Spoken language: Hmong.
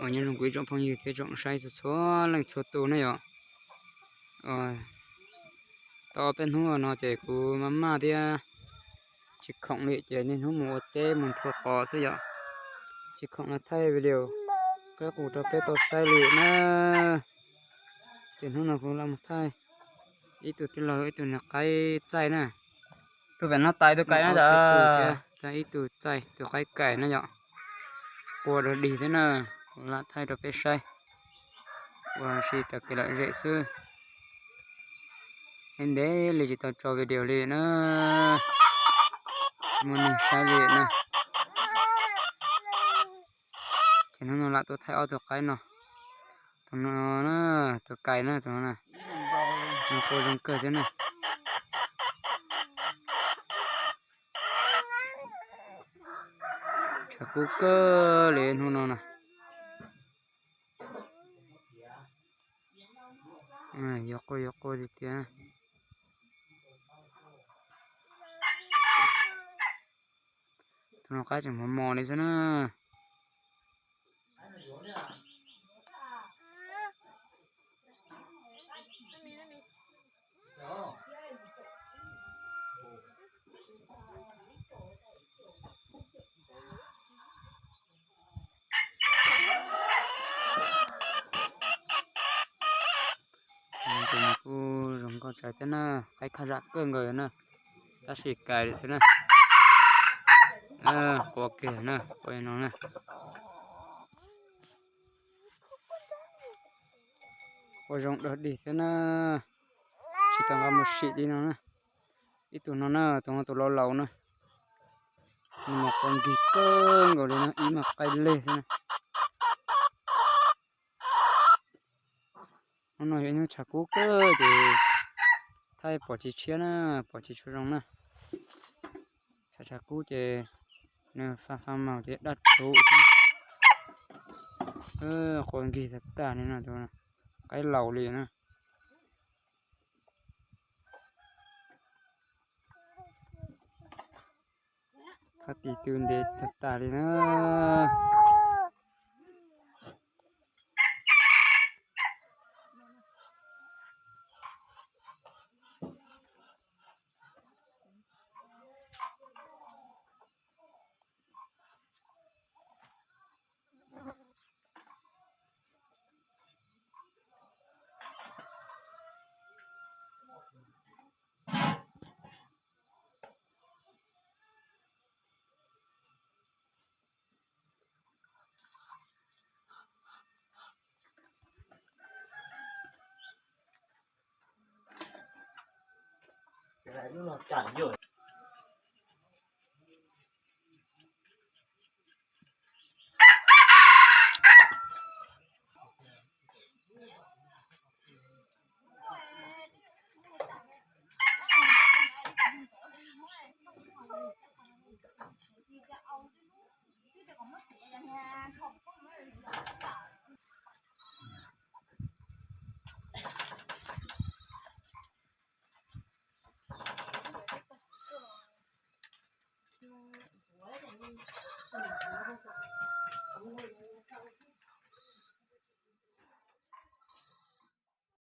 Nyob zoo kuv ib tsoom phooj ywg thiab tsoom saib txhua txhua leej txhua tus na yom. Tau peb hnub no ces kuv maj maj thiab tsis khoom li ces niaj hnub mus ua teb mus nrhuav qos xwb yom. Tsis khoom los thaij video qeb qus rau peb tau saib li na. Ces hnub no kuv los mus thaij ib tug tij laug ib tug niag qaib txaij na. Tus pem no tais tus kais na, ib tug txaij tus qaib kais na yom. Qua dog dig thiab na, kuv lam thaij rau peb saib ua si raws kev lom zem xwb. Ntev ntev li tsis tau tso video li na, tsis muaj neeg saib li na. Ces hnub no lam tuaj thaij ob tug qaib no. Tus no na, tus kais na, tus no na, nws qua zoo kawg thiab na. Tshav kub kawg li hnub no na. Yuav qua yuav qua tiag tiag. Tus no qaib tseem mos mos li xwb na. Tus no kuj zoo nkauj tsawv thiab na, qaib khaj zam kawg nkaus na, tab sis kais li xwb na. Qua kiag na, qua no na. Qua zoo dog dig thiab na, tsis tau nqa mus sim li no na. Ib tug no na, tus no tus laus laus na, nws mas qua nkig kawg nkaus li na, ib mas qaij leg xwb na. Hnub no yog ib hnub tshav kub kawg ces thaij pom tsis tshiab na, pom tsis tshua zoo na. Tshav tshav kub ces nws fa fa maus ces daj rhuv xwb. Qua nkig tag tag li no, qaib laus li na. Thab tis twb ntev tag tas li na.